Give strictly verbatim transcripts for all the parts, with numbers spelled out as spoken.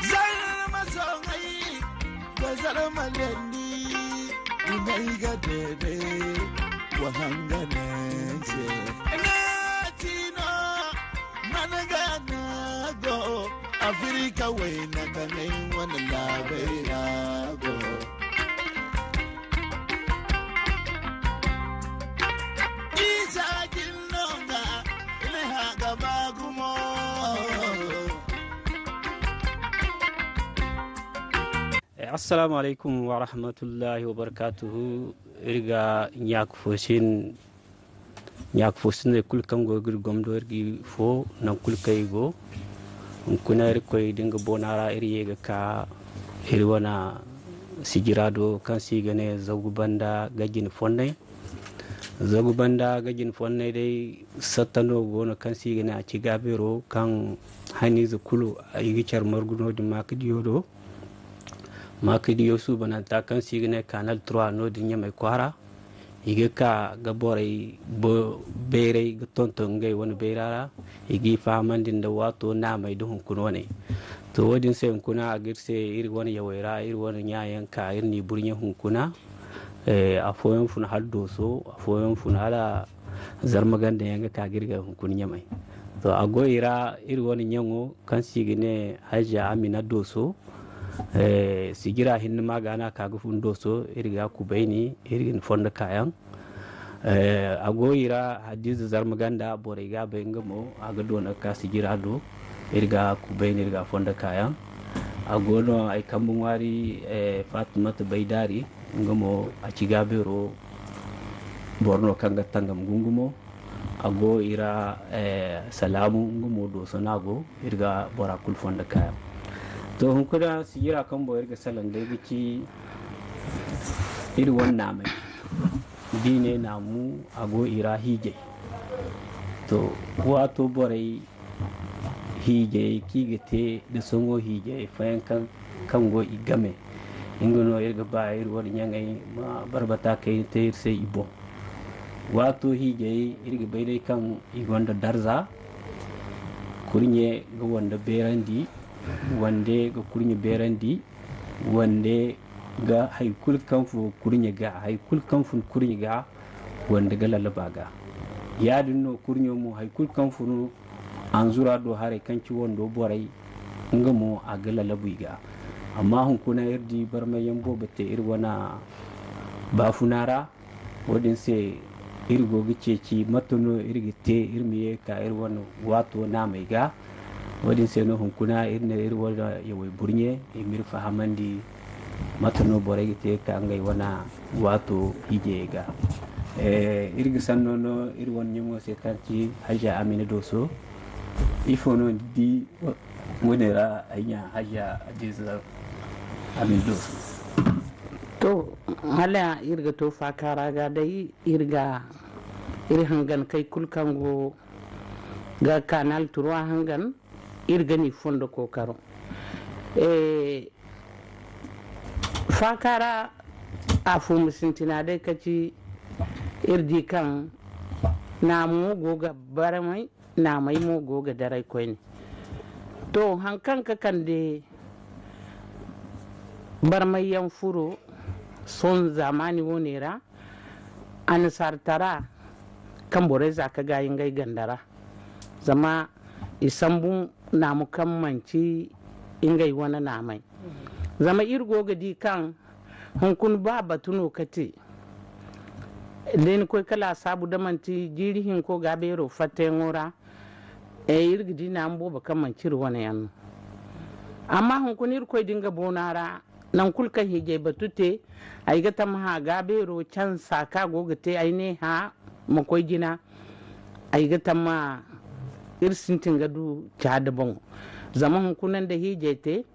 Zarma soŋay, ba zarma lendi, dunay ga dede, wa hanga ne se. Ne tino, man ga na go, Afirika wayna kanay wane labai ra go. Isa jinno ga, ina ha ga ba gumo. Eh, assalamu alaikum wa rahmatullahi wa barakatuhu. Iri ga ɲaaka fo sin, ɲaaka fo siney kulu kaŋ go ga iri gomdo, iri ga i fo nangu kulu kaŋ i go. Hunkuna Irkoy da nga boona ra iri ye ga ka iri wane sijira do kaŋ se i ga ne Zagu Banda ga jine fonnay. Zagu Banda ga jine fonnay day satta no go no kaŋ se i ga ne a ci gaabeero kaŋ haniize kulu i ga care margu no-din maakadiyo do. Maakadiyo suubananta kaŋ se i ga ne Canal trois no-din Ɲamay kwaara. I ga ka ga borey bo-, bayray ga tonton ngey wane bayra ra. I g'i fahamandi nda waato naamey da hunkuna wane. To, wo-din se hunkuna a ga iri se iri wane yawey ra, iri wane ɲayaŋ ka iri n'i burɲe hunkuna. Eh, afooyaŋ fun hala Dooso, afooyaŋ fun hala Zarma ganda yaŋ ga ka ga iri ga hunkuna Ɲamay. To, a go i ra iri wane ɲaŋo kaŋ se i ga ne Hajiya Amina Dooso. Eh, sijira hinne ma ga no a ka ga fun Dooso, iri ga kubayni, iri ga ni fondo kaayaŋ. Eh, a go i ra Hadiza Zarma ganda, borey ga a bay nga mo, a ga doona ga ka sijira do, iri ga kubayni, iri ga fondo kaayaŋ. A go no ay kambe ŋwaari, eh, Fatimata Baydaari, nga mo a ci gaabeero boro no kaŋ ga tangam gungumo. A go i ra, eh, Salaamu, nga mo Dooso no a go, iri ga bora kulu fondo kaayaŋ. To, hunkuna sijira kaŋ boŋ iri ga salaŋ day ga ci iri wane naamey. Da i ne naamu, a go i ra hiijay. To, waato borey hiijayey kaŋ i ga te nda sohõ hiijayey fooyaŋ kaŋ, kaŋ go i game. Nga no iri ga ba iri wane ɲaŋey ma barbata kayna te iri se i boŋ. Waato hiijayey, iri ga bay day kaŋ i gonda darza. Kurɲe ga wande beerandi, wande ga kurɲe beerandi, wande ga hay kulu kaŋ fun kurɲe ga, hay kulu kaŋ fun kurɲe ga, wande ga lallaba ga. Yaadin no kurɲo mo, hay kulu kaŋ fun anzura do haray kaŋ ci wando borey, nga mo a ga lallabu i ga. Amma hunkuna iri di barmayyaŋ boobo te iri wane baafuna ra. Wo-din se iri go ga ceeci mate no iri ga te iri ma ye ka iri wane waato naamey ga. Wo-din se no hunkuna iri ne iri wane yawey burɲe, i m'iri fahamandi mate no borey ga te ka ngey wane waato hiijayey ga. Eh, iri ga sanno no iri wane ɲaŋo se kaŋ ci Hajiya Amina Dooso. Ifo no ni di wo-, wo-din ra ay ɲa Hajiya Hadiza Amina Dooso? To, hala iri ga to faakaara ga day, iri ga, iri hangan kay kulu kaŋ go ga Canal trois hangan, iri ga ni fondo kookaro. Eh, faakaara a fo ma sintina day ka ci iri di kaŋ naamo go ga barmay, naamey mo go ga daray koyne. To, haŋ kaŋ ka kande barmayyaŋ furo sohõ zaamaani wo-ne ra, annasaartara kaŋ borey za ka gaayi ngey ganda ra. Zama i sambu naamu kaŋ manci ngey wane naamey. Zama iri go ga di kaŋ hunkuna ba batu no ka te. Da ni koy ka laasaabu da manti jiiri hinko gaabeero fatteyaŋo ra, eh, iri ga di naamu boobo kaŋ manci iri wane yaŋ no. Amma hunkuna Irkoy da nga boona ra, nangu kulu kaŋ hiijay batu te, ay ga tama hã gaabeero cansa kaŋ a go ga te, ay ne hã ma koy jina, ay ga tama iri sintin ga du ca da boŋo. Zama hunkuna nda hiijay te,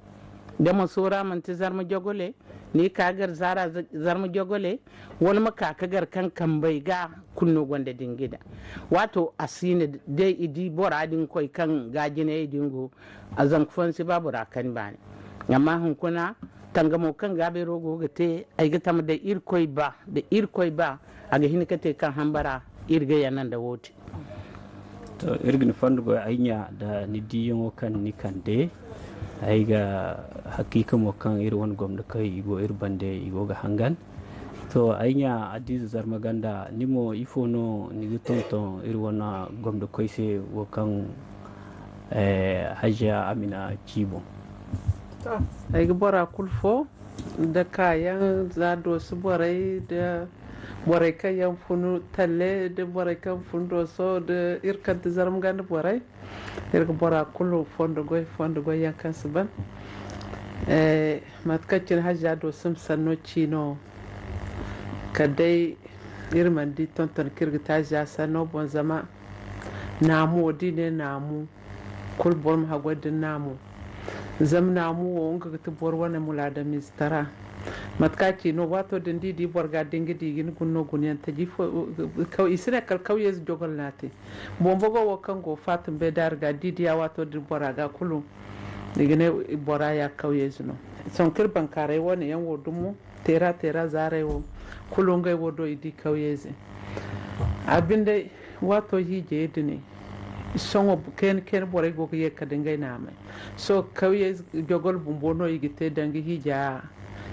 da ma soora manti zarma jogole, ni ka gar zaara z-, zarma jogole, wala ma ka ka gar kaŋ kambey ga kulu no gonda dingida. Waato a si ne day i di bora din koy kaŋ ga jinayey din go, a zanka fooyaŋ si ba bora kani baani. Amma hunkuna tangamo kaŋ gaabeero go ga te, ay ga tama da Irkoy ba, da Irkoy ba, a ga hin ka te kaŋ hambara iri ga yana nda wo-din. To, iri ga ni fondo goy ay ɲa da ni diyaŋo kaŋ ni kande. Ay ga hakiika mo kaŋ iri wane gomnakey i go iri bande, i go ga hangan. To, ay ɲa Adiiza Zarma Ganda, ni mo, ifo no ni ga tonton iri wane gomnakey se wo kaŋ, eh, Hajiya Amina ci boŋ? To, ay ga bora kulu fo, da kaayaŋ za doosi borey, da borey kaŋ yaŋ funu talle, da borey kaŋ funu dooso, da iri kaŋ ti Zarma Ganda borey. Iri ga bora kulu fondo goy, fondo goy yaŋ kaŋ si ban. Eh, mate kaŋ cine Hajiya doosi ma sanno ciino, kala day iri mana di tonton kaŋ iri ga te Hajiya sanno boŋ, zama naamu wo, da i ne naamu, kulu boro ma haggoy da ni naamu. Zama naamu wo, nga ga ti boro wane mulaadamiize tara. Mate kaŋ a ci no, waato din da i di boro ga, da ni ga di, i ga ni guna no gunayaŋ taji fo. I si ne kala kawyeeze jogol no a te. Boŋ bogo wo kaŋ go Fatima Baydaari ga, da i di a waato din bora ga kulu, i ga ne bora ya kawyeeze no. Sohõ kaŋ iri bankaaray wane yaŋ wo dumo, teera teera zaaray wo, kulu ngey wo do i di kawyeeze. A binde, waato hiijay din, sohõ kayna kayna borey go ga ye kala da ngey naamay. Sohõ kawye jogol bumbo no i ga te danga hiija.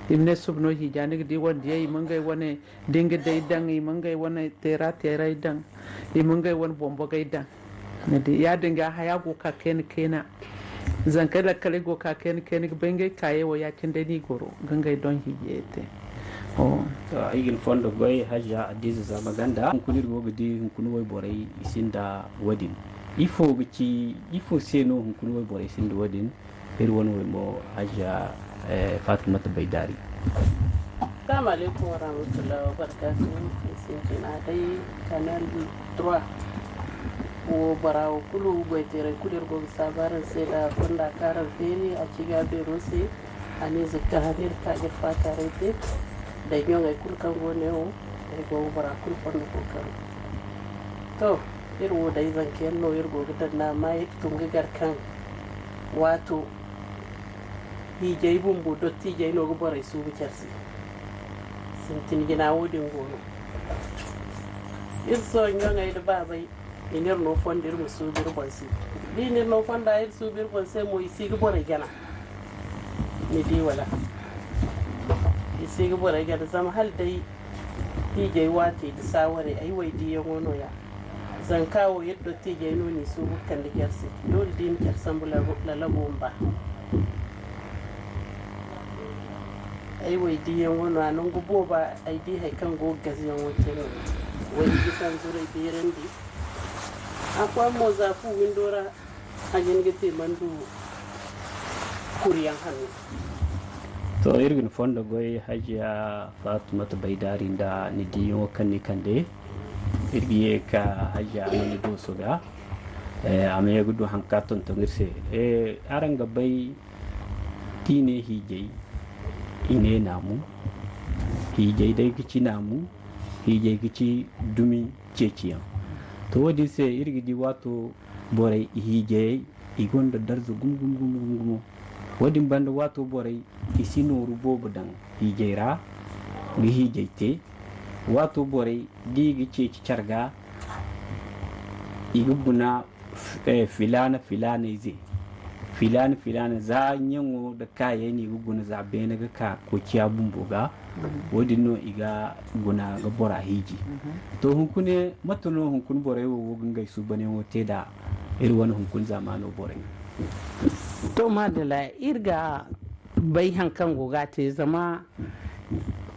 I ma ne suba no hiija, ni ga di wandiyey, i ma ngey wane dinga day daŋ, i ma ngey wane teera teeray daŋ, i ma ngey wane bombogey daŋ. Ni di, yaadin ga haya go ka kayna kayna. Zankey lakkaley go ka kayna kayna ga bay ngey kaayey wo, ya-cine day no i goro ga ngey doŋ hiijayey te. Oh. To, ay ga ni fondo goy, Hajiya Adiiza Zarma Ganda. Hunkuna iri go ga di, hunkuna wayborey i sinda wo-din. Ifo ga ci, ifo se no hunkuna wayborey sinda wo-din? Iri wane wo mo, Hajiya, eh, Fatimata Baydaari. Assalamu alaikum warahmatullahi wabarakatuh. Sintina day Canal trois wo, bora wo kulu, goyteerey kulu, iri go ga saabu araŋ se nda fonda kaŋ araŋ feeri a ci ga beero se. A ne zukka hanir ka ga iri faakaaray te da ɲoŋey kulu kaŋ go neewo. Iri go ga bora kulu fondo kookaro. To, iri wo day zanka yaŋ no iri go ga daŋ naama, iri tun ga gar kaŋ waato hiijay bumbo dottiijey no ga borey suubu care se. Sintin jina wo-din go no. Iri sohõ ɲoŋey nda baabey, i n'iri no fondo iri ma suubu iri boŋ se. Da i n'iri no fonda iri suubu iri boŋ se mo, i si ga borey gana. Ni di wala? I si ga borey gana, zama hala day hiijay waatey da saawarey, ay waydiyaŋo nooya. Zanka wo, iri dottiijey no n'i suubu ga kande care se. Doole da i ma care sambu labo, lalabo ma ba. Ay waydiyaŋo no, a nangu booba ay di hay kaŋ go ga gaziyaŋo te no. Waydi sanzurey beerandi. A koy mo za fu windo ra, a jin ga te mandu kuriyaŋ hanno. To, iri ga ni fondo goy, Hajiya Fatimata Baydaari, nda ni diyaŋo kaŋ ni kande. Iri ga ye ka Hajiya Amina Dooso ga. Eh, a ma ye ga du haŋ kaŋ a tonton iri se. Eh, araŋ ga bay da i ne hiijay, i ne naamu. Hiijay day ga ci naamu, hiijay ga ci dumi ceeciyaŋ. To, wo-din se iri ga di waato borey i hiijayey, i gonda darza gumo, gumo, gumo, gumo, gumo. Wo-din banda waato borey i si nooru boobo daŋ hiijay ra, ga hiijay te. Waato borey da i ga ceeci care ga, i ga guna f-, eh, filaana, filaana ize. Filaana, filaana, za ɲaŋo nda kaayey no i ga guna, za beene ga ka koociya bumbo ga. Mhm. Wo-din no i ga guna ga bora hiiji. Mhm. To, hunkuna, mate no hunkuna borey wo, wo ga ngey suubanyaŋo te nda iri wane hunkuna zaamaano borey? To, madalla, iri ga bay haŋ kaŋ go ga a te, zama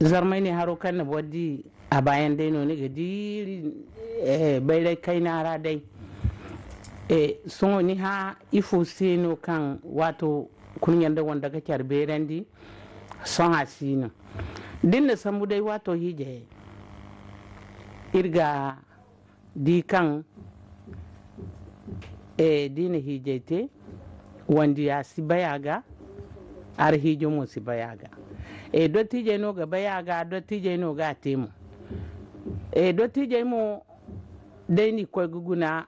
zarmay ne haro kaŋ na boro di a baayaŋ day no ni ga di, eh, bayray kayna ra day. Eh, sohõ ni hã ifo se no kaŋ waato kurɲe nda wande ga care beerandi, sohõ a si no. Da ni na sambu day waato hiijay, iri ga di kaŋ, eh, da i na hiijay te, wandiya si bay a ga, arhiijo mo si bay a ga. Eh, dottiijey no ga bay a ga, dottiijey no ga a te mo. Eh, dottiijey mo, day n'i koy ga guna,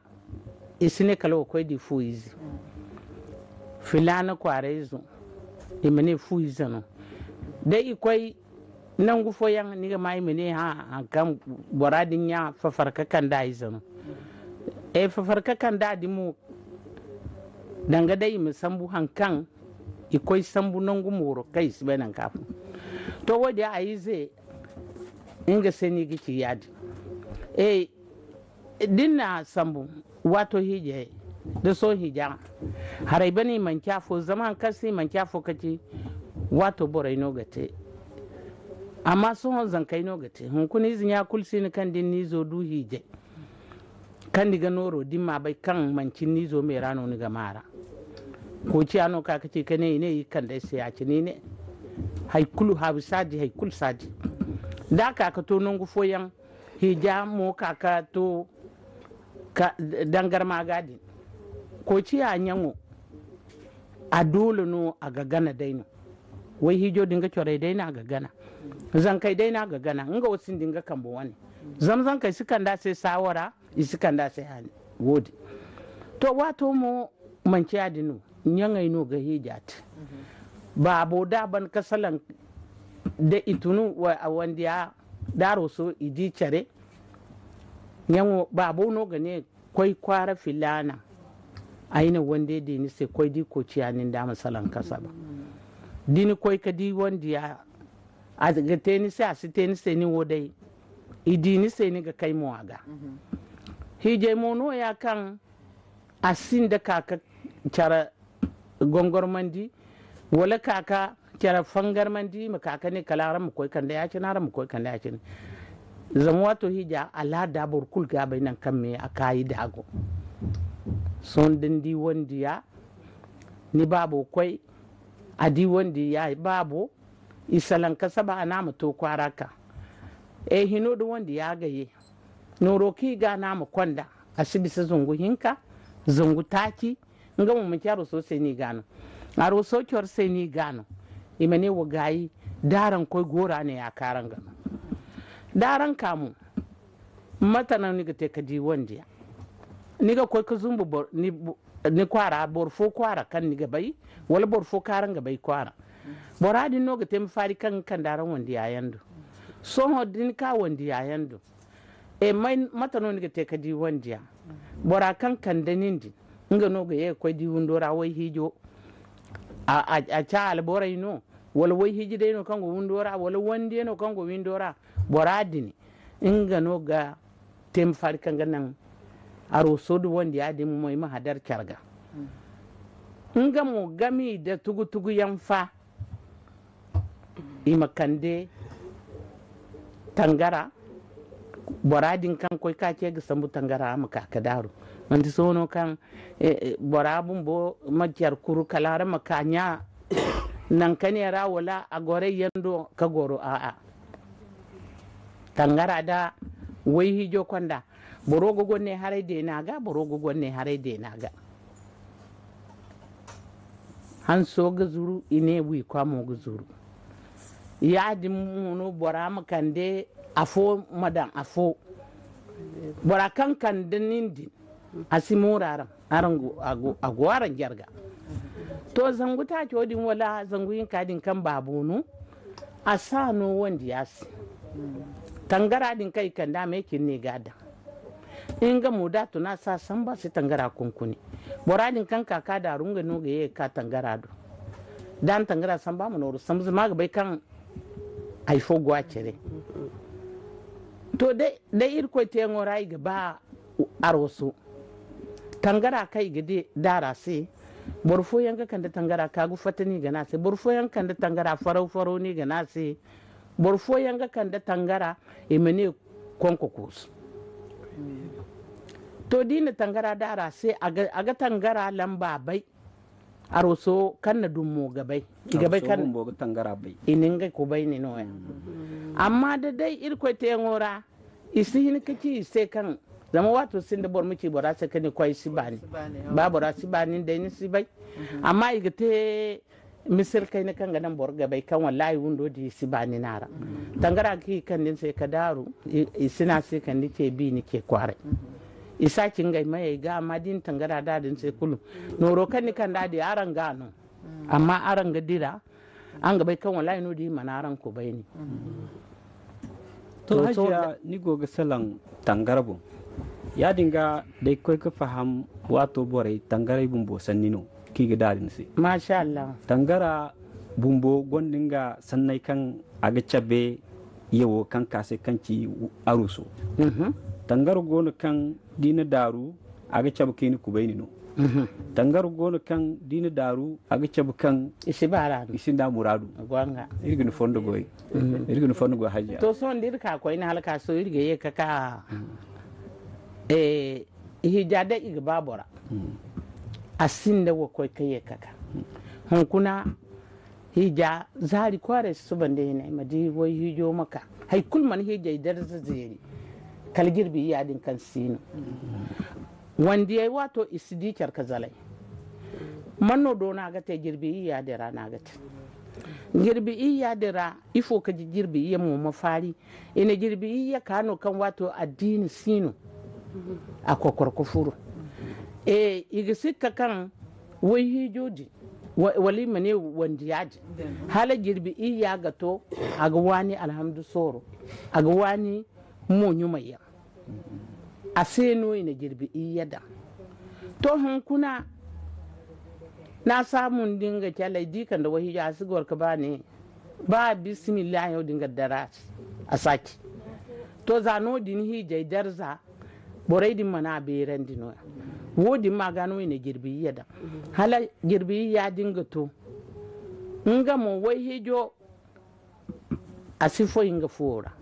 i si ne kala wa koy di fu ize. Filaana kwaara izo, i ma ne fu ize no. Day i koy nangu fooyaŋ, ni ga ma i ma ne, hã, haŋ kaŋ bora din ɲa fafar ka kande a ize no. E fafarka kaŋ da a di mo, danga day i ma sambu haŋ kaŋ i koy sambu nangu mooro kaŋ i si bay nangu kaŋ a fun. To, wo-din a ize, nga se no i ga ci yaadin. E, da ni na sambu, waato hiijay da sohõ hiija, haray bane i manci afo, zama haŋ kaŋ se i manci afo ka ci, waato borey no ga te. Amma sohõ zankey no ga te. Hunkuna ize ɲa kulu si no kaŋ da ni n'izo du hiijay, kaŋ ni ga nooro da ni ma bay kaŋ manci ni n'izo me ra no ni ga maa ra. Koociya no ka, ka ci ka ne, i ne i kand'ey se ya-cine, i ne hay kulu haawi si a di, hay kulu si a di. Da a ka, ka to nangu fooyaŋ, hiija mo ka, ka to ka dangar maaga din. Koociya ɲaŋo, a doole no a ga gana day no. Wayhiijo din ga corey day no a ga gana. Zankey day no a ga gana. Nga wo sinda nga kambe wane. Zama zankey si kande a se saawara, i si kande a se haani. Wo-din. To, waato mo, manci yaadin no. Ɲaŋey no ga hiija te. Baabo da a ban ka salaŋ da i tun wa-, a wandiya da arooso i di care. Ɲaŋo, baabo no ga ne, koy kwaara filaana, ay na wande di ni se, koy di koociya nin da a ma salaŋ ka saba. Da ni koy ka di wandiya, a ga te ni se, a si te ni se, ni wo day, i di ni se, ni ga kay mo a ga. Hiijay mo nooya kaŋ a sinda ka, ka care gongormandi, wala ka, ka care fangarmandi, i ma ka, ka ne kala araŋ ma koy kande ya-cine, araŋ ma koy kande ya-cine. Zama waato hiija, alaada boro kulu ga a bay nangu kaŋ me a kaayi da a go. Sohõ da ni di wandiya, ni baabo koy, a di wandiya baabo, i salaŋ ka saba a ne a ma to kwaara ka. E, hino da wandiya ga ye. Nooro kaŋ i ga a ne a ma konda, a si bisa zangu hinka, zangu taaci, nga mo manci arooso se no i ga a no. Arooso coro se no i ga a no. I ma ne wa gaayi, da araŋ koy goora ne ya kaŋ araŋ ga no. Da araŋ ka mo, mate no ni ga te ka di wandiya? Ni ga koy ka zumbu bor-, ni, ni kwaara, boro fo kwaara kaŋ ni ga bay, wala boro fo kaŋ araŋ ga bay kwaara. Bora din no ga te ma faari kaŋ ga kande araŋ wandiya yaŋ do. Sohõ da ni ka wandiya yaŋ do, e, may, mate no ni ga te ka di wandiya? Bora kaŋ kande nin din, nga no ga ye ga koy di windo ra wayhiijo. A, a, a ca alborey no, wala wayhiiji day no kaŋ go windo ra, wala wandiya no kaŋ go windo ra. Bora din, nga no ga te ma faari kaŋ ga naŋ arooso da wandiya din mo i ma hadar care ga. Nga mo gami da tugu-tugu yaŋ fa, i ma kande tangara, bora din kaŋ koy ka ce ga sambu tangara, a ma ka ka daaru. Manti sohõ no kaŋ, eh, eh, bora bumbo ma care kuru kala araŋ ma ka ɲa nankaney ra wala a gorey yaŋ do ka goro, a'a. Tangara da wayhiijo konda, boro ga gonne haray deena ga, boro ga gonne haray deena ga. Hanso ga zuru, i ne wiikwa mo ga zuru. Yaadin mo no bora ma kande afo ma daŋ afo. Bora kaŋ kande nin din, a si mooru araŋ. Araŋ go, a go, a go araŋ jarga. To, zangu taaco din wala zangu hinka din kaŋ baabo no, a s'a no wandiya se. Tangara din kaŋ i kande a me cine no i ga a daŋ. Nga mo da a tun a s'a sambu, a si tangara kunkuni. Bora din kaŋ ka ka daaru, nga no ga ye ga ka tangara do. Da a na tangara sambu, a ma nooru sambu, zama a ga bay kaŋ hay fo go a cire. To, day, day Irkoy teeyaŋo ra i ga ba arooso. Tangara kaŋ i ga di daara se, boro fooyaŋ ga kande tangara kaagu fatta no i ga ne a se, boro fooyaŋ ga kande tangara faraw-faraw no i ga ne a se, boro fooyaŋ ga kande tangara, i ma ne, konko koosu. To, da i na tangara daara se, a ga, a ga tangara lamba bay. Arooso kaŋ na dum mo ga bay. I ga bay kaŋ i na ngey kubayni nooya. Amma da day Irkoy teeyaŋo ra, i si hin ka ci i se kaŋ, zama waato sinda boro ma ci bora se kaŋ ni koy si baani. Ba bora si baani day ni si bay. Amma i ga te misir kayna kaŋ ga naŋ boro ga bay kaŋ wallahi windo din i si baani no a ra. Tangara ga i kande ni se ka daaru, i, i si ne a se kande ce bi ni ce kwaaray. I si a ci ngey mayey ga, amma da i na tangara da din se kulu. Nooro kaŋ ni kand'a din, araŋ ga a no. Amma araŋ ga dira, araŋ ga bay kaŋ wallahi no-din i mana araŋ kubayni. To, Hajiya, ni go ga salaŋ tangara boŋ. Yaadin ga, day koy ga faham, waato borey tangaray bumbo sanni no kaŋ i ga daari ni se. Masha Allah. Tangara bumbo gonda nga sanney kaŋ a ga cabe yawo kaŋ ka se kaŋ ci aruso. Tangara go no kaŋ da i na daaru, a ga cabe kaŋ i na kubayni no. Tangara go no kaŋ da i na daaru, a ga cabe kaŋ i si baara no, i sinda muraadu. Iri ga ni fondo goy. Iri ga ni fondo goy, Hajiya. To, sohõ da iri ka koyne hala ka sohõ iri ga ye ka ka eh, hiija day i ga ba bora. A sinda wo koy ka ye ka ka. Hunkuna hiija zaari kwaaray si suba nda i ne ay ma di way hiijo ma ka. Hay kulu mana hiijay darza zeeri. Kala jirbi iyya din kaŋ si no. Wandiyey waato i si di care ka zalay. Man no doona ga te jirbi iyya din ra no a ga te. Jirbi iyya din ra ifo ka jirbi iyya mo ma faari. I na jirbi iyya ka no kaŋ waato addiini si no. A kokor ka furo. E, i ga sikka kaŋ way hiijo din wala i ma ne wandiya din hala jirbi iyya ga to, a ga waani alhamdu sooro, a ga waani mo ɲumay yaŋ. A se no i na jirbi iyya daŋ. To, hunkuna na saamun din ga calay di kande way hiijo a si goro ka ba ne. Ba bisimillahi din ga dara a saaci. To, za no din hiijay darza borey din mana a beerandi no ya. Wo din ma ga no i na jirbi iyya daŋ hala jirbi iyya din ga to. Nga mo way hiijo a si foy nga fuwo ra.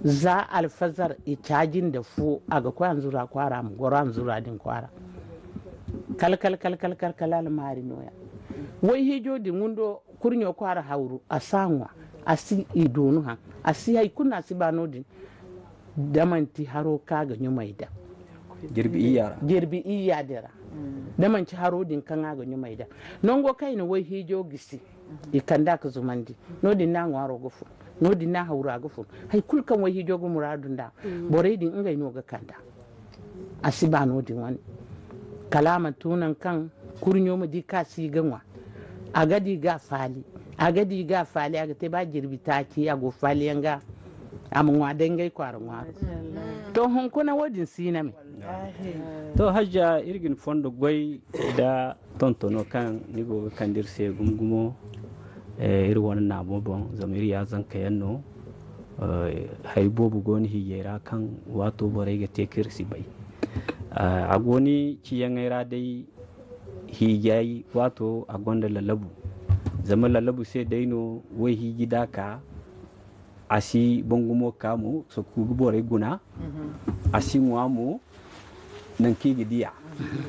Za alfazar i caaji nda fuwo a ga koy anzura kwaara a ma goro anzura din kwaara. Kal kal kal kal kal kal almaari no ya. Way hiijo din windo kurɲo kwaara hawru a si a ŋwa. A si i doonu haŋ. A si hay kulu no a si ba no din. Da manti haro ka ga ɲumay da jirbi iyya ra. Jirbi iyya din ra. Da manti haro din kaŋ a ga ɲumay da nango kaŋ i na way hiijo gisi. I kand'a ka zumandi. No-din no a ŋwaaro ga fun. No-din no a hawra ga fun. Hay kulu kaŋ wayhiijo ga muraadu nd'a borey din ngey no ga kand'a. A si ba no-din wane. Kala a ma tun nangu kaŋ kurɲo ma di ka si ga ŋwa. A ga di ga faali. A ga di ga faali a ga te ba jirbi taaci a go faaliyaŋ ga. A ma ŋwa day ngey kwaara ŋwaaro. To hunkuna wo-din si na me. To hajja iri ga ni fondo goy da tontono kaŋ ni go ga kande iri se gumo gumo. Iri wane naamo boŋ zama iri ya zankayaŋ no. Hari boobo go no hiijay ra kaŋ waato borey ga te kaŋ iri si bay. A go ni ciyaŋey ra day hiijay waato a gonda lalabu. Zama lalabu se day no wayhiiji da ka a si bangumo ka mo sokku ga borey guna. A si ŋwa mo nangu kaŋ i ga diya.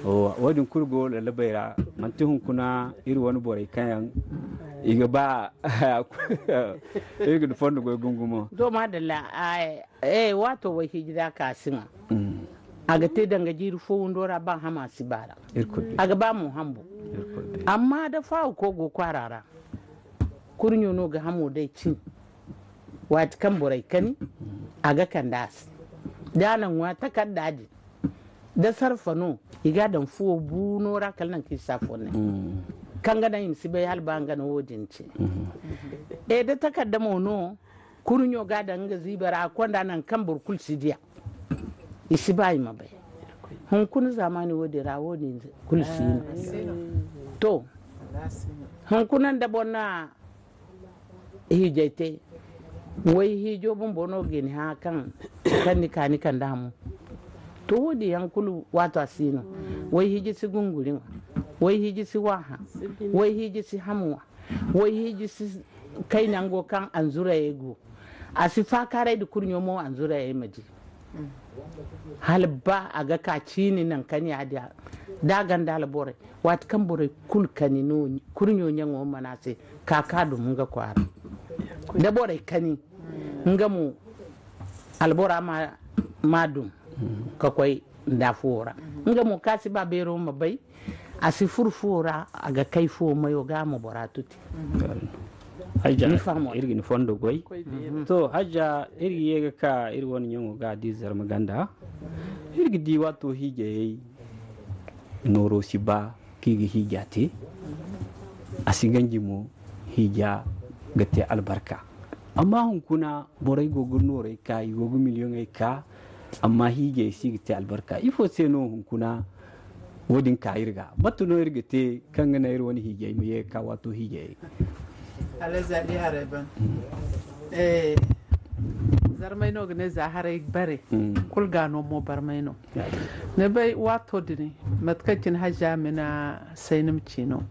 Wo-din kulu go lalabey ra. Manti hunkuna iri wane borey kaŋ yaŋ i ga ba iri ga ni fondo goy gungumo. To madalla. Waato wayhiiji da ka a si ŋwa. A ga te danga jiiri fo windo ra ba hama si ba ra. A ga ba mo hambu. Amma da faawo ko go kwaara ra kurɲo no ga hamo day cin. Waati kaŋ borey kani a ga kande a se. Da a na ŋwa takarda din da sarfa no i ga a daŋ fuwo buuno ra kala nangu kaŋ i si a fonnay. Kaŋ ga naŋ i ma si bay hala ba nga no wo-din ce. E da takarda mo no kurɲo ga a daŋ nga ziiba ra a konda nangu kaŋ boro kulu si diya. I si ba i ma bay. Hunkuna zaamaani wo-din ra wo-din kulu si no. To hunkuna nda boro na hiijay te. Wayhiijo bumbo no ga ni hã kaŋ ni ka ni kand'a mo. To wo-din yaŋ kulu waato a si no. Wayhiiji si gunguri ŋwa. Wayhiiji si waaha. Wayhiiji si ham ŋwa. Wayhiiji si kay nango kaŋ anzurayey go. A si faakaaray da kurɲo mo anzurayey ma di. Hala ba a ga ka ciini nangu kaŋ ya-din da a gonda alborey. Waati kaŋ borey kulu kani no kurɲo ɲaŋo mana se ka ka dum nga kwaara. Da borey kani nga mo albora ma dum ka koy nda fuwo ra. Nga mo kaŋ a si ba beero ma bay. A si furo fuwo ra a ga kay fuwo mayo ga a ma bora tuti. Hajja iri ga ni fondo goy. To hajja iri ga ye ga ka iri wane ɲaŋo ga di zarma ganda. Iri ga di waato hiijayey nooro si ba kaŋ i ga hiija te. A si ganji mo hiija ga te albarka. Amma hunkuna borey go ga noorey ka i go ga miliyoŋey ka. Amma hiijay si ga te albarka. Ifo se no hunkuna wo-din ka iri ga? Mate no iri ga te kaŋ ga naŋ iri wane hiijay ma ye ga ka waato hiijayey? Zarmay no ga ne za haray bare. Kulu ga no mo barmay no. Ni bay waato din, mate kaŋ cine hajja mina saynim ci no.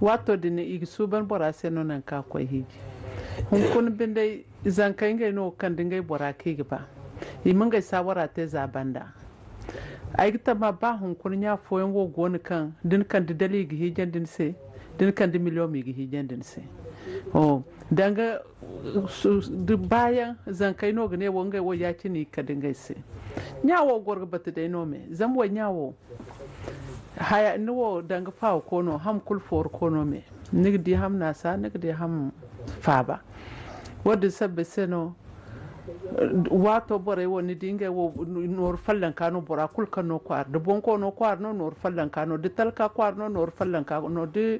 Waato din i ga suuban bora se no nangu kaŋ a koy hiiji. Hunkuna binde zankey ngey no ga kande ngey bora kaŋ i ga ba i ma ngey saawara te za banda. Ay ga tama ba hunkuna ɲa fooyaŋ wo go no kaŋ da ni kande dala i ga hiijandi ni se, da ni kande miliyoŋ mo i ga hiijandi ni se. Danga baayaŋ zankey no ga ne wo ngey wo ya-cine i ga kande ngey se. Ɲa wo goro ga batu day no me zama wo ɲa wo haya ni wo danga faawa koono ham kulu fooro koono me. Ni ga di ham naasa, ni ga di ham faaba. Wo-din sabbe se no waato borey wo ni di ngey wo nooru fallanka no bora kulu kaŋ no kwaara da bonkoono kwaara no nooru fallanka no da talka kwaara no nooru fallanka no da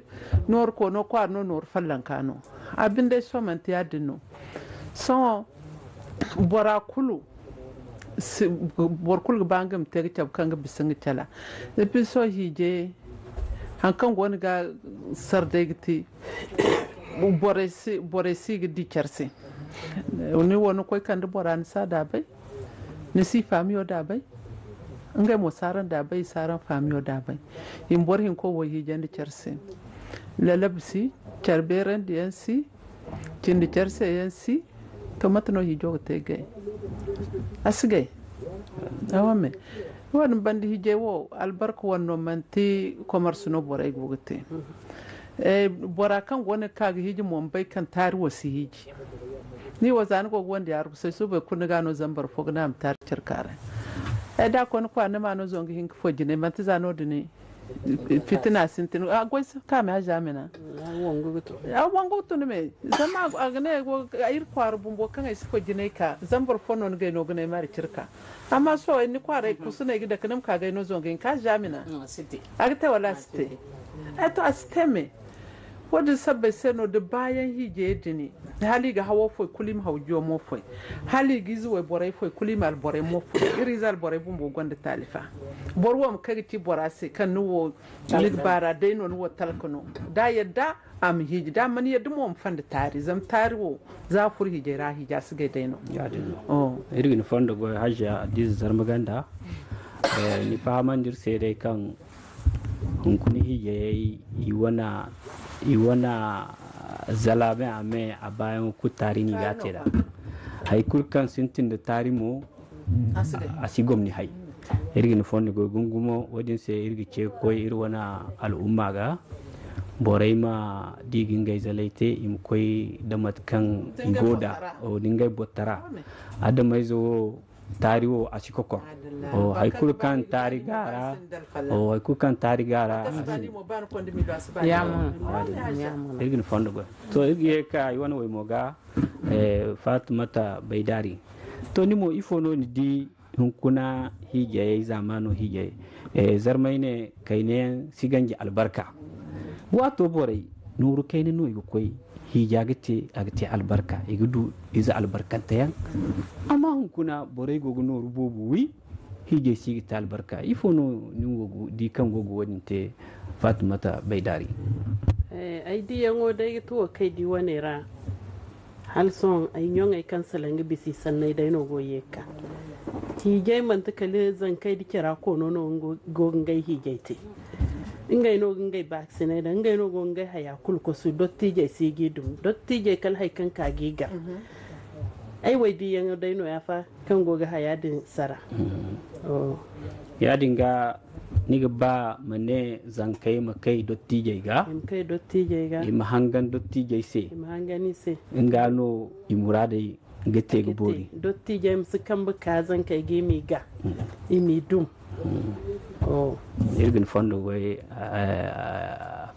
nooru koono kwaara no nooru fallanka no. A binde sohõ manti ya-din no. Sohõ bora kulu boro kulu ga ba nga ma te ga cabe kaŋ ga bisa nga cala. Episo hiije haŋ kaŋ go ni ga sarday ga te borey si ga di care se. Ni wo ni koy kande bora ni si a daabay, ni si faamiyo daabay. Ngey mo si araŋ daabay i si araŋ faamiyo daabay. I ma boro hinko wo hiijandi care se. Lalabi si, care beerandi yaŋ si, cindi care se yaŋ si. To mate no hiijo ga te gay? A si gay. Awa me wo-din banda hiijay wo albarka wane no manti komars no borey go ga te. Bora kaŋ go no ga ka ga hiiji mo ma bay kaŋ taari wo si hiiji. Ni wo za ni go ga wandi arkusay suubay kulu ni ga no zambar fo ga ne a ma taari care kaaray. Ay da a koy ni kwaara ni ma no zongu hinka fo jinay manti za no- din fitina sintin a goy si kaame a zamina. A wangu ga tun me zama a ga ne iri kwaara bumbo kaŋ ay si fo jinay ka zama boro fo no ni gay no ga ne mari cirka. Amma sohõ ni kwaara ay kusu no ay ga dake ni ma ka gay no zongu hinka a zamina. A ga te wala a si te? Ay to a si te me. Wo-din sabbay se no da baayaŋ hiijayey din hala i ga hawo foy kulu i ma haw jomo foy, hala i ga ize wayborey foy kulu i ma alborey mo foy. Iri ize alborey bumbo gonda taali fa. Boro wo ma kay ga ci bora se kaŋ ni wo ni ga baara day no ni wo talka no. Da a yadda a ma hiiji da a mana yadda mo ma fanda taari zama taari wo za a furo hiijay ra hiija si gay day no. Iri ga ni fondo goy hajja addiza zarma ganda. Ni fahamandi iri se day kaŋ hunkuna hiijayey i wane zalaame a me a baayaŋo kulu taari no i ga a te nd'a. Hari kulu kaŋ sintin nda taari mo a si gomni hay. Iri ga ni fondo goy gumo-gumo wo-din se iri ga ce ga koy iri wane al'umma ga borey ma di ga ngey zalay te i ma koy nda mate kaŋ i go nd'a da ngey bottara. Adamayze wo taari wo a si kokor. Hay kulu kaŋ taari ga a ra hay kulu kaŋ taari ga a ra a si. Iri ga ni fondo goy to iri ga ye ka i wane way mo ga. Fatumata baydaari to ni mo ifo no ni di hunkuna hiijayey zamano hiijayey? Zarmay ne kaynayaŋ si ganji albarka. Waato borey nooru kayna no i ga koy hiija ga te a ga te albarka i ga du ize albarkanteyaŋ. Amma hunkuna borey go ga nooru boobo wi hiijay si ga te albarka ifo no ni wo ga di kaŋ go ga wo-din te? Fatumata baydaari. Ay diyaŋo day ga ti wo kaŋ ay di wane ra. Hala sohõ ay ɲoŋey kaŋ salaŋ ga bisa i sanney day no go ga ye ga ka. Hiijay manti kala zankey da cara koono no go ga ngey hiijay te. Ngey no ga ngey baakasinay daŋ ngey no go ga ngey haya kulu kosu dottijey si g'i dum dottijey kala hari kaŋ ka g'i gar. Ay way diyaŋo day no ya fa kaŋ go ga haya din sara. Ya-din ga ni ga ba ma ne zankey ma kay dottijey ga i ma hangan dottijey se nga no i muraadey ga te ga boori. Dottijey ma si kambe ka zankey ga i m'i ga i m'i dum. Iri ga ni fondo goy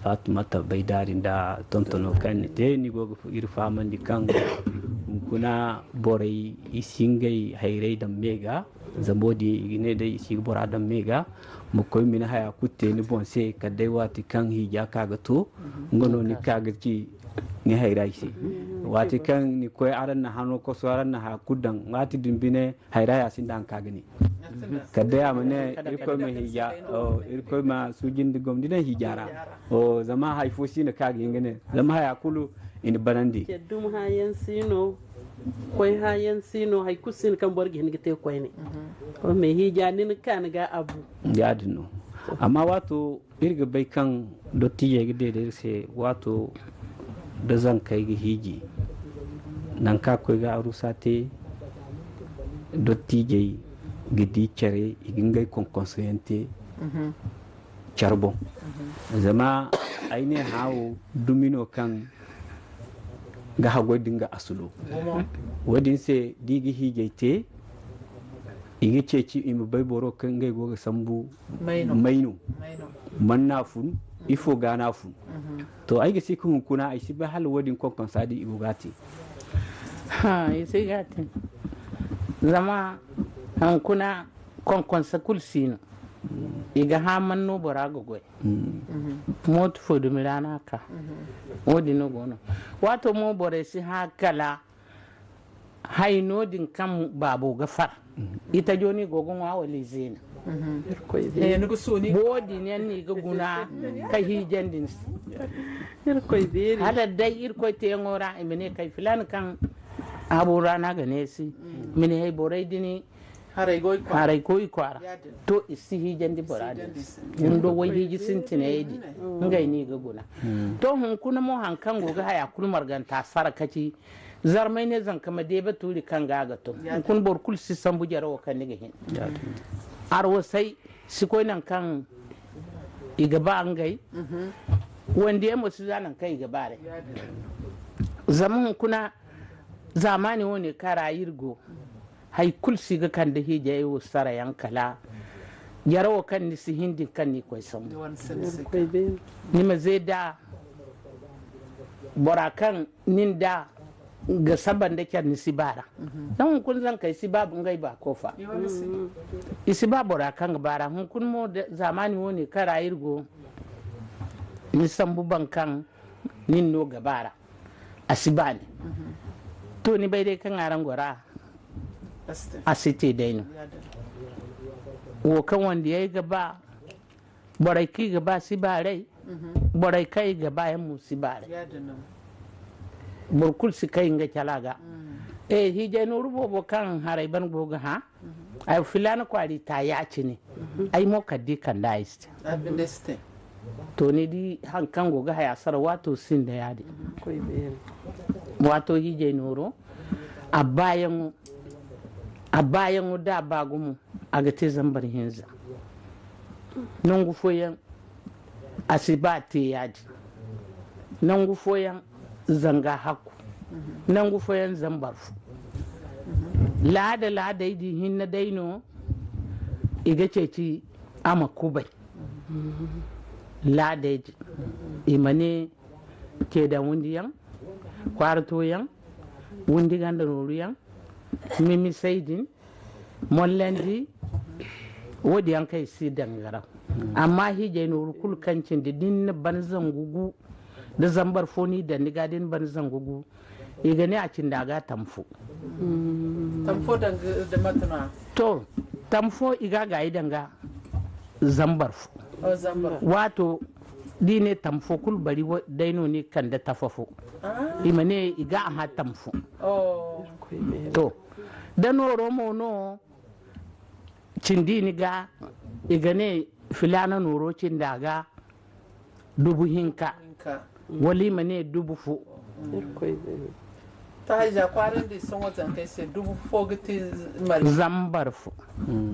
fatumata baydaari nda tontono kaŋ ni te ni go ga iri fahamandi kaŋ hunkuna borey i si ngey hayrey daŋ me ga. Zama wo-din i ga ne day i si ga bora daŋ me ga. ma koy ma ni haya kulu te ni boŋ se kala day waati kaŋ hiija ka ga to, nga no ni ka ga ci ni hayra i se. Waati kaŋ ni koy araŋ na hano koso araŋ na haya kulu daŋ, waati din bine hayra ya sinda haŋ ka ga ne. Kala day a ma ne irkoy ma hiija, irkoy ma suujindi gomni daŋ hiija ra. Zama hari fo si no ka ga hin ga ne zama haya kulu i na banandi. Koy hayaŋ si no, hari kulu si no kaŋ boro ga hin ga te koyne. Koy me hiija ni na ka ni ga a bu. Yaadin no. Amma waato iri ga bay kaŋ dottiijey ga deeda iri se waato da zankey ga hiiji, nangu kaŋ a koy ga arusa te, dottiijey ga di care i ga ngey konkonso yaŋ te care boŋ. Zama ay ne hã wo dumi no kaŋ ga haggoy da nga asulo. Wo-din se da i ga hiijay te, i ga ceeci i ma bay boro kaŋ ngey go ga sambu may no, man n'a fun, ifo ga n'a fun. To ay ga si ga hunkuna ay si bay hala wo-din konkonsa din i go ga a te. I si ga a te. Zama hunkuna konkonsa kulu si no. I ga hã man no bora ga goy. Mooto fo dumi ra no a ka. Wo-din no go no. Waato mo borey si hã kala hay no-din kaŋ baabo ga far. Itajo no i go ga ŋwa wala i zeena? Wo-din yaŋ no i ga guna ka hiijandi ni se. Hala day Irkoy teeyaŋo ra i ma ne kay filaana kaŋ habo ra no a ga neesi. I ma ne hay borey din haray go i kwaara. To i si hiijandi bora din se. Windo wayhiiji sintinayey din ngey no i ga guna. To hunkuna mo hari kaŋ go ga haya kulu marganta sara ka ci zarmay ne zanka ma deeba tuuri kaŋ ga a ga to. Hunkuna boro kulu si sambu jare wo kaŋ ni ga hin. Arwasay si koy nangu kaŋ i ga ba ngey. Wandiyaŋ mo si za nangu kaŋ i ga ba day. Zama hunkuna zaamaani wo-ne kaŋ ra iri go, hari kulu si ga kande hiijay wo sara yaŋ kala jare wo kaŋ ni si hin din kaŋ ni koy sambu. Ni ma ze da bora kaŋ nin da ga saba nda care ni si ba ra. Zama hunkuna zankey si ba ngey ba kofa. I si ba bora kaŋ ga ba ra hunkuna mo zaamaani wo-ne kaŋ ra iri go. Ni sambu baŋ kaŋ nin no ga ba ra. A si ba ni. To ni bay day kaŋ araŋ go ra. A si te day no. Wo kaŋ wandiyey ga ba borey kaŋ i ga ba si baaray. Borey kaŋ i ga ba yaŋ mo si baaray. Boro kulu si kay nga cala ga. Hiijay nooru boobo kaŋ haray ban go ga hã. Ay filaana kwaari ta ya-cine. Ay mo kala da i kande ay si te. To ni di hari kaŋ go ga haya sara waato sinda yaadin. Waato hiijay nooro a baayaŋo a baayaŋo da a ba gumo a ga te zambar hinza. Nangu fooyaŋ a si ba te yaadin. Nangu fooyaŋ zanga hakku. Nangu fooyaŋ zambar fo. Laada laadey din hinne day no i ga ceeci a ma kubay. Laadey din i ma ne ceeda wundiyaŋ, kwaara tooyaŋ, wundi ganda nooruyaŋ, mimisay din, mollandi. Wo-din yaŋ kaŋ i si dangaraw. Amma hiijay nooru kulu kaŋ cindi da ni na ban zangu gu da zambar fo no i daŋ ni ga da ni ban zangu gu i ga ne a cindi a ga a tam fo. To tam fo i ga a gaayi daŋ ga zambar fo. Waato da i ne tam fo kulu bari day no ni kande tafa fo. I ma ne i ga a hã tam fo. To da nooro mo no cindi ni ga i ga ne filaana nooro cindi a ga dubu hinka. Wala i ma ne dubu fo. Zambar fo.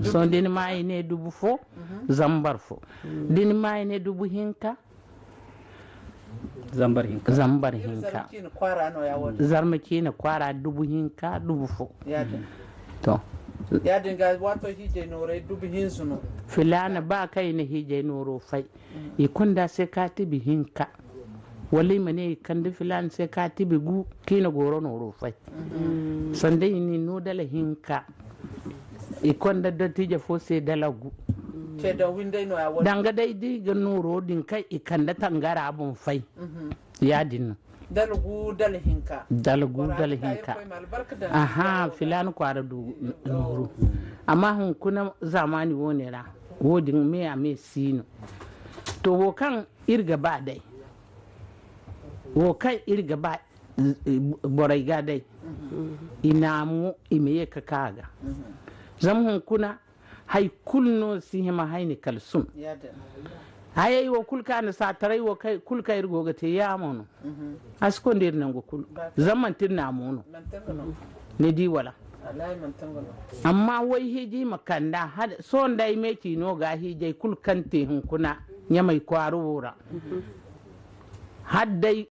Sohõ da ni ma i ne dubu fo zambar fo. Da ni ma i ne dubu hinka. Zambar hinka. Zambar hinka. Zarma ciina kwaara dubu hinka dubu fo. To. Yaadin ga waato hiijay nooray dubu hinza no. Filaana ba kaŋ i na hiijay nooro fay i kunda se ka tibi hinka. Wala i ma ne i kande filaana se ka tibi gu kaŋ i na gooro nooro fay. Sanda i n'i no dala hinka i konda dottijo fo se dala gu. Danga day da i ga nooro din kaŋ i kande tangara boŋ fay. Yaadin no. Dalgu dala hinka. Dalgu dala hinka. Aha, filaana kwaara du nooru. Amma hunkuna zamani wo-ne ra, wo-din me a me si no. To, wo kaŋ iri ga ba day, wo kaŋ iri ga ba borey ga day, i naamu i ma ye ka ka a ga. Zama hunkuna, hay kulu no si hima hay ni kalsum. Hayey wo kulu kaŋ a na saataray wo kulu kaŋ iri go ga te yaamo no. A si konda iri nangu kulu. Zama manti iri naamo no. Ni di wala? Amma way hiiji ma kanda, sohõ day me ci no ga hiijay kulu kaŋ te hunkuna ɲamay kwaara wo ra. Hala day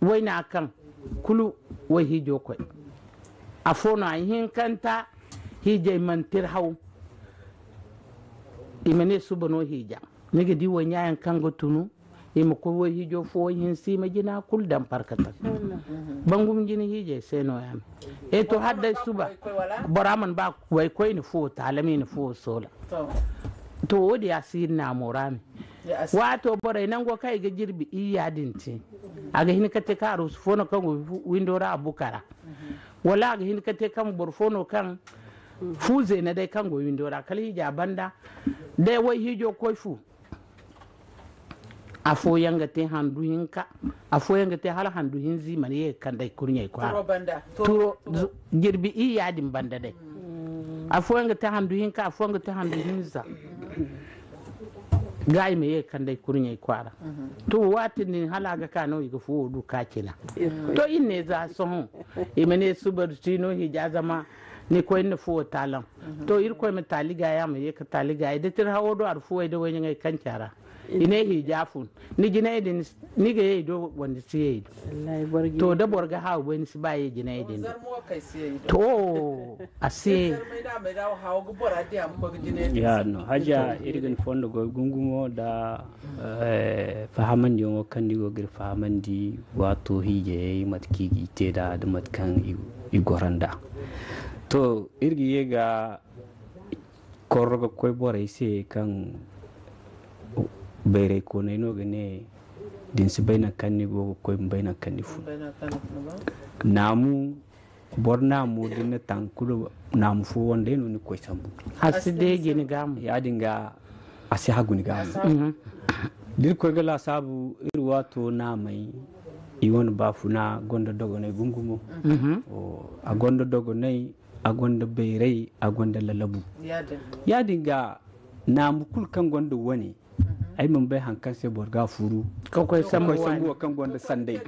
Wayna kaŋ kulu way hiijo koy. Afo no a hinkanta hiijay mantir haw. I ma ne suba no hiija. Ni ga di wayɲayaŋ kaŋ ga tunu, i ma koy way hiijo fo way hinsi i ma jina kulu daŋ parkataŋ. Bangum jina hiijay se no ya me. E to hala day suba bora mana ba way koyne fo taala me ne fo soola. To wo-din a si iri naamo ra me. Waato borey nango kaŋ i ga jirbi iyya din te, a ga hin ka te kaŋ arusu fo no kaŋ go windo ra a buka ra. Wala a ga hin ka te kaŋ boro fo no kaŋ fu zeena day kaŋ go windo ra kala hiija banda day way hiijo koy fu. Afooyaŋ ga te handu hinka, afooyaŋ ga te hala handu hinza i mana ye ga kand'ey kurɲey kwaara. Turo jirbi iyya din banda day. Afooyaŋ ga te handu hinka, afooyaŋ ga te handu hinza. Ga i ma ye ga kand'ey kurɲey kwaara. To waatin din hala a ga ka no i ga fuwo du ka cina. To iri ne za sohõ i ma ne suba du si no hiija zama ni koy ni na fuwo taalaŋ. To Irkoy ma taali gaayi a ma ye ga taali gaayi da tira hawo do a da fuwey da wayɲaŋey kaŋ ci a ra. I ne hiija fun ni jinay din ni ga ye i do wala ni si ye i do. To da boro ga haawi bay ni si ba ye jinay din do. To a si ye. Ya no haja iri ga ni fondo goy gungumo da fahamandiyaŋo kaŋ ni go ga iri fahamandi waato hiijayey mate kaŋ i ga i te nd'a da mate kaŋ i goro nd'a. To iri ga ye ga korro ga koy borey se kaŋ bayraykooney no ga ne da ni si bay nangu kaŋ ni go ga koy ma bay nangu kaŋ ni fun. Naamu boro naamu da ni na taŋ kulu naamu fo wandey no ni ga koy sambu. A si deeji ni ga mo. Yaadin ga a si hagu ni ga mo. Da iri koy ga laasaabu, iri waato naamey, i wane baafuna gonda dogonay gumo-gumo. A gonda dogonay, a gonda bayray, a gonda lalabu. Yaadin ga, naamu kulu kaŋ gonda wane, ay mana bay haŋ kaŋ se boro ga a furu ga koy sambu wo kaŋ gonda sanday,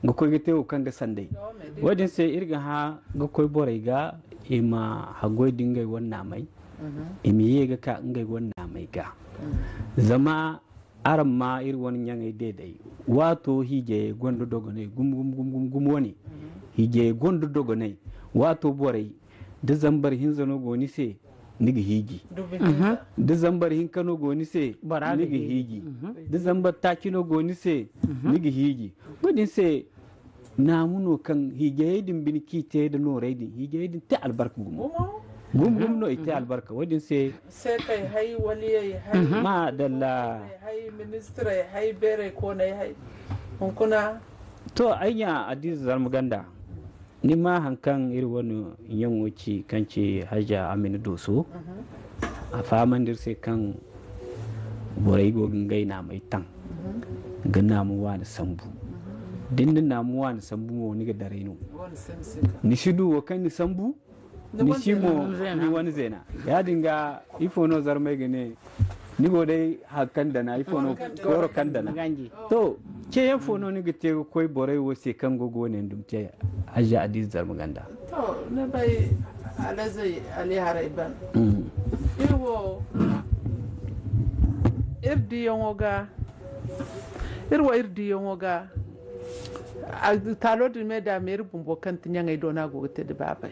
ga koy ga te wo kaŋ ga sanday. Wo-din se iri ga hã ga koy borey ga, i ma haggoy da ngey wane naamey, i ma ye ga ka ngey wane naamey ga. Zama araŋ ma iri wane ɲaŋey deeday. Waato hiijayey gonda dogonay gumo-gumo-gumo wane. Hiijayey gonda dogonay. Waato borey, da zambar hinza no go ni se, ni ga hiiji. Da zambar hinka no go ni se, ni ga hiiji. Da zambar taaci no go ni se, ni ga hiiji. Wo-din se, naamu no kaŋ hiijayey din bine kaŋ i te nda noorey din, hiijayey din te albarka gumo. Gumo-gumo no i te albarka. Wo-din se, seekey hay, waliyey hay, madalla, hay, ministirey hay, beerey kooney hay. Hunkuna. To, ay ɲa Adiiza Zarma Ganda, ni ma haŋ kaŋ iri wane ɲaŋo ci, kaŋ ci Hajja Amina Dooso. A fahamandi iri se kaŋ borey go ga ngey naamey taŋ, ga naamu waani sambu. Da ni na naamu waani sambu mo, ni ga daray no. Ni si du wo kaŋ ni sambu, ni si mo ni wane zeena. Yaadin ga, ifo no Zarmey ga ne, ni go day haŋ kaŋ dana, ifo no kooro kaŋ dana. To, ceeyaŋ fo no ni ga te ga koy borey wo se kaŋ go ga wane dumi te, Hajja Adiiza Zarma Ganda? To, ni bay, alazey, aliharay ban. Iri wo, iri diyaŋo ga, iri wo iri diyaŋo ga, a, taalo din me da me iri bumbo kaŋ ti ɲaŋey do no a go ga te da baabay.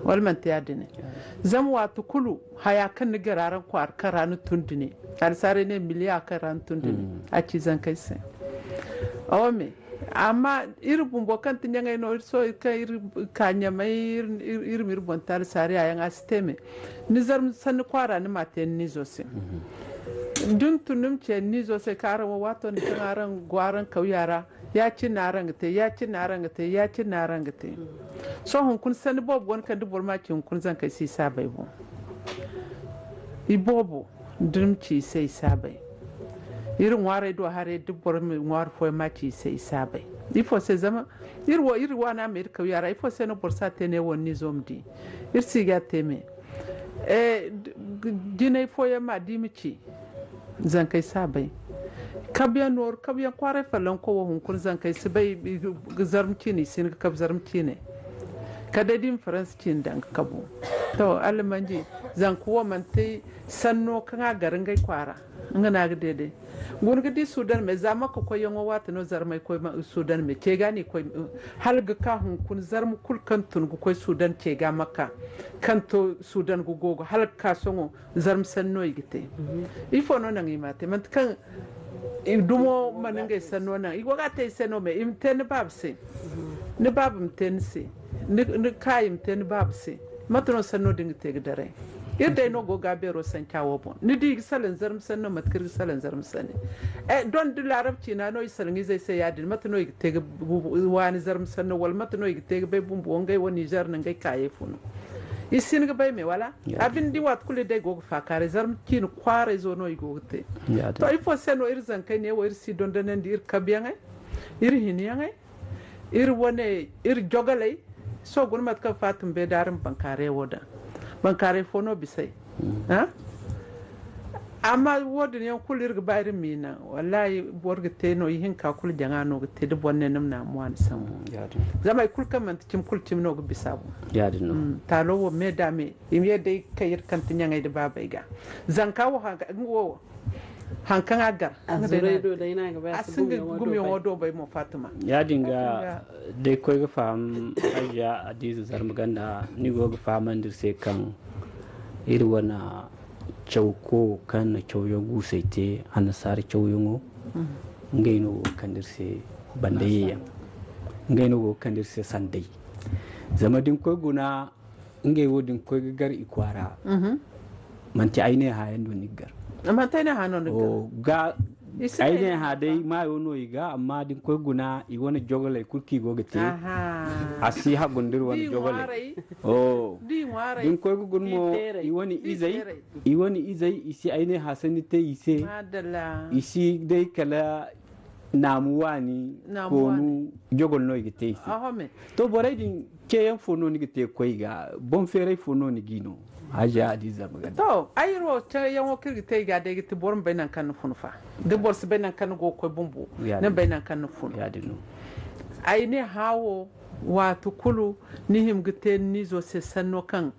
Wala manti yaadin ne? Zama waati kulu, haya kaŋ ni gar araŋ kwaara kaŋ ra ni tun din ne, alsaaray ne miliya kaŋ ra ni tun din ne, a ci zankey se. Awo me, amma iri bumbo kaŋ ti ɲaŋey no, iri so, iri kaŋ iri ka ɲamay, iri, iri, iri ma iri boŋ te alsaariya yaŋ, a si te me. Ni zarma sanni kwaara ni ma te ni nizo se. Da ni tun ni ma ce ni nizo se kaŋ araŋ wo waato din kaŋ araŋ go araŋ kawya ra, ya-cine no araŋ ga te, ya-cine no araŋ ga te, ya-cine no araŋ ga te. Sohõ hunkuna sanni boobo go no kaŋ da boro ma ci hunkuna zankey se i si a bay boŋ. Iboobo da ni ma ci i se i si a bay. Iri ŋwaarey do haray da boro ma ŋwaari fooyaŋ ma ci i se i si a bay. Ifo se? Zama iri wo iri waana me iri kawya ra, ifo se no boro si a te ne wo ni nizo ma di? Iri si ga a te me. Eh, d-, g-, jinay fooyaŋ ma di ma ci, zankey si a bay. Kabuyaŋ nooru, kabuyaŋ kwaaray follonko wo hunkuna zankey si bay, i, i, zarma ciine, i si hin ga kabu zarma ciine. Kala day da i ma faransi ciine daŋ ga kabu. To, Alla manji, zanka wo manti sanno kaŋ a gar ngey kwaara, nga no a ga deede. Guna ga di Sudan me, za Makka koyyaŋo waati no zarmey koy ma-, Sudan me, ce ga no i koy, hala ga ka hunkuna zarma kulu kaŋ tun ga koy Sudan ce ga Makka, kaŋ to Sudan ga gogo, hala ga ka sohõ zarma sanni no i ga te. Ifo no naŋ i ma te? Manti kaŋ i dumo mana ngey sanno naŋ, i go ga a te i se no me, i ma te ni baaba se. Ni baaba ma te ni se, ni, ni kaayi ma te ni baaba se. Mate no sanno din ga te ga daray? Iri day no go ga beero sanca wo boŋ. Ni di, i ga salaŋ zarma sanni no, mate kaŋ iri ga salaŋ zarma sanni. Eh, don da laarab ciina no i salaŋ izey se yaadin, mate no i ga te ga bu-, bu-, waani zarma sanno, wala mate no i ga te ga bay bumbo ngey wo Nizer no ngey kaayey fo no? I si hin ga bay me, wala? A binde, waati kulu day go ga faakaaray, zarma ciine kwaarayzo no i go ga te. To, ifo se no iri zankey ne wo iri si dondonandi iri kabuyaŋey, iri hinyaŋey, iri wane, iri jogaley? Sohõ guna mate kaŋ Fatima bay da araŋ bankaaray wo daŋ. Bankaaray fo no bisay? Ha? Amma wo-din yaŋ kulu iri ga ba iri m'i naŋ. Wallahi, boro ga te no, ihinka kulu jaŋa no ga te, da boro ne ni ma naamu waani sambu. Zama hay kulu kaŋ manti cimi, kulu cimi no ga bisa a boŋ. Taalo wo me da me, i ma ye day kay iri kaŋ ti ɲaŋey da baabey ga. Zanka wo, haŋ-, nga wo, haŋ kaŋ a gar, a sinda gumiyaŋo do bay mo, Fatima. Yaadin ga, day koy ga faham, Hajiya Adiiza Zarma Ganda, ni go ga fahamandi iri se kaŋ iri wane cawko kaŋ na cawyaŋ guusey te, annasaara cawyaŋo, ngey no go ga kande iri se bandayey yaŋ. Ngey no go ga kande iri se sanday. Zama da ni koy guna, ngey wo-din koy ga gar i kwaara. Manti ay ne haya no ni ga gar. Manti ay ne haya no ni ga gar. Ay ne hã day maayo no i ga, amma da ni koy guna, i wane jogoley kulu kaŋ i go ga te. A si hagu nda iri wane jogoley. Oh. Da ni koy ga guna mo, i wane izey, i wane izey, i si ay ne hã sanni te i se. I si day kala naamu waani, koonu jogol no i ga te i se. To, borey din ceeyaŋ fo no ni ga te ga koy i ga? Boŋ feeray fo no ni g'i no? Hajiya Hadiza ma ganda. To, ay iri wo ceeyaŋo kaŋ iri ga te i ga day ga ti boro ma bay nangu kaŋ ni fun fa. Da boro si bay nangu kaŋ ni go ga koy bumbo, ni ma bay nangu kaŋ ni fun. Ay ne hã wo, waati kulu ni hima ga te ni izo se sanno kaŋ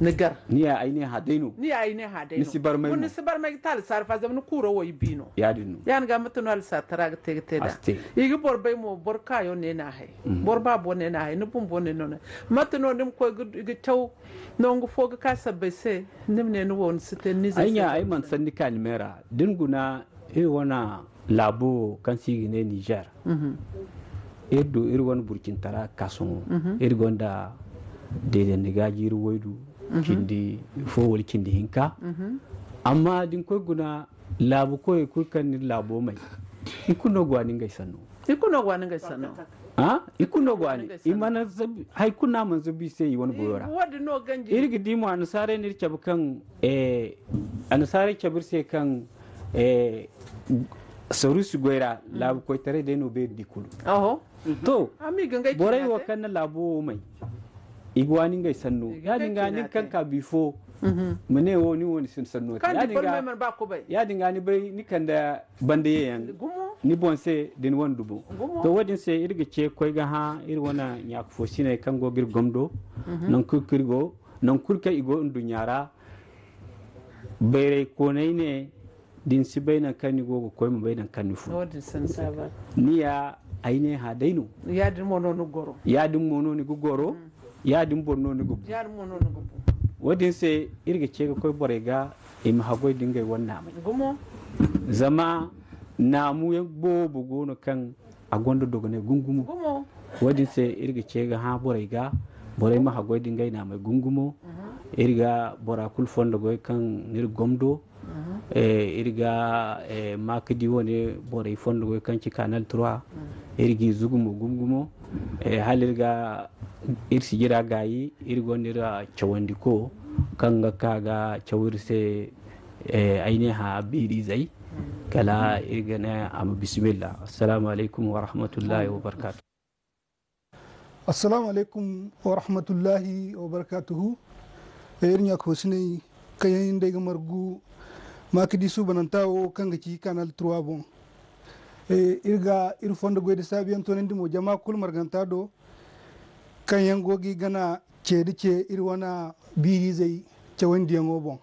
ni gar. Ni ya ay ne hã day no. Ni ya ay ne hã day no. Ni si barmay mo. Ni si barmay ga te alsaari fa, zama ni kuuro wo i bi no. Yaadin no. Yaadin ga mate no alsaari tara ga te ga te nd'a. I ga boro bay mo, boro kaayo ne n'a hay. Boro baabo ne n'a hay, ni bumbo ne no. Mate no ni ma koy ga caw nangu fo ga ka sabbay se, ni ma ne ni wo ni si te ni zay se. Ay ɲa, ay mana sanni ka ni me ra. Da ni guna iri wane laabo kaŋ se i ga ne Niger. Iri du iri wane burcintara ga ka sohõ. Iri gonda deedandi ga jiiri waydu, cindi fo wala cindi hinka. Amma da ni koy guna laabu koyey kulu kaŋ n'iri laabo may, i kulu no ga waani ngey sanno. I kulu no ga waani ngey sanno. Ah, i kulu no ga waani. I mana zabi, hay kulu no a mana zabi i se i wane goyo ra. Iri ga di mo, annasaarey n'iri cabe kaŋ, eh, annasaarey cabe iri se kaŋ, eh, saruusi goy ra, laabu koytaray day no beeri di kulu. To, borey wo kaŋ na laabo wo may, i ga waani ngey sanno. Yaadin ga nin kaŋ ka bifo, ma ne wo ni wo ni si ni sanno te. Yaadin ga ni bay ni kande banda yeyaŋ ni boŋ se da ni wane dumo. To, wo-din se iri ga ce koy ga hã iri wane ɲaaka fo siney kaŋ go ga iri gomdo, nangu kulu kaŋ iri go, nangu kulu kaŋ i go nduɲɲa ra. Bayray koonay ne, da ni si bay nangu kaŋ ni go ga koy, ma bay nangu kaŋ ni fun. Ni ya ay ne hã day no. Yaadin mo no ni ga goro. Yaadin boro no ni ga bu. Wo-din se iri ga ce ga koy borey ga, i ma haggoy da ngey wane naamey. Zama naamu yaŋ boobo go no kaŋ a gonda dogonay gumo-gumo. Wo-din se iri ga ce ga hã borey ga, borey ma haggoy da ngey naamey gumo-gumo. Iri ga bora kulu fondo goy kaŋ n'iri gomdo. Eh, iri ga, eh, ma ga di wane borey fondo goy kaŋ ci Canal trois. Iri g'i zugu mo gumo-gumo. Eh, hala iri ga iri sijira gaayi, iri gonda iri cawandiko kaŋ ga ka ga caw iri se, eh, ay ne hã biirizey. Kala iri ga ne a ma bismillah. Assalamu alaykum wa rahmatullahi wa barakatuh. Assalamu alaykum wa rahmatullahi wa barakatuhu. Eh, iri ɲaaka fo siney kaŋ yaŋ day ga margu ma ga di suubananta wo kaŋ ga ci Canal trois boŋ. Eh, iri ga iri fondo goy da saabuyaŋ toonandi mo jama kulu marganta do, kaŋ yaŋ go ga i gana ce da ce iri wane biirizey cawandiyaŋo boŋ.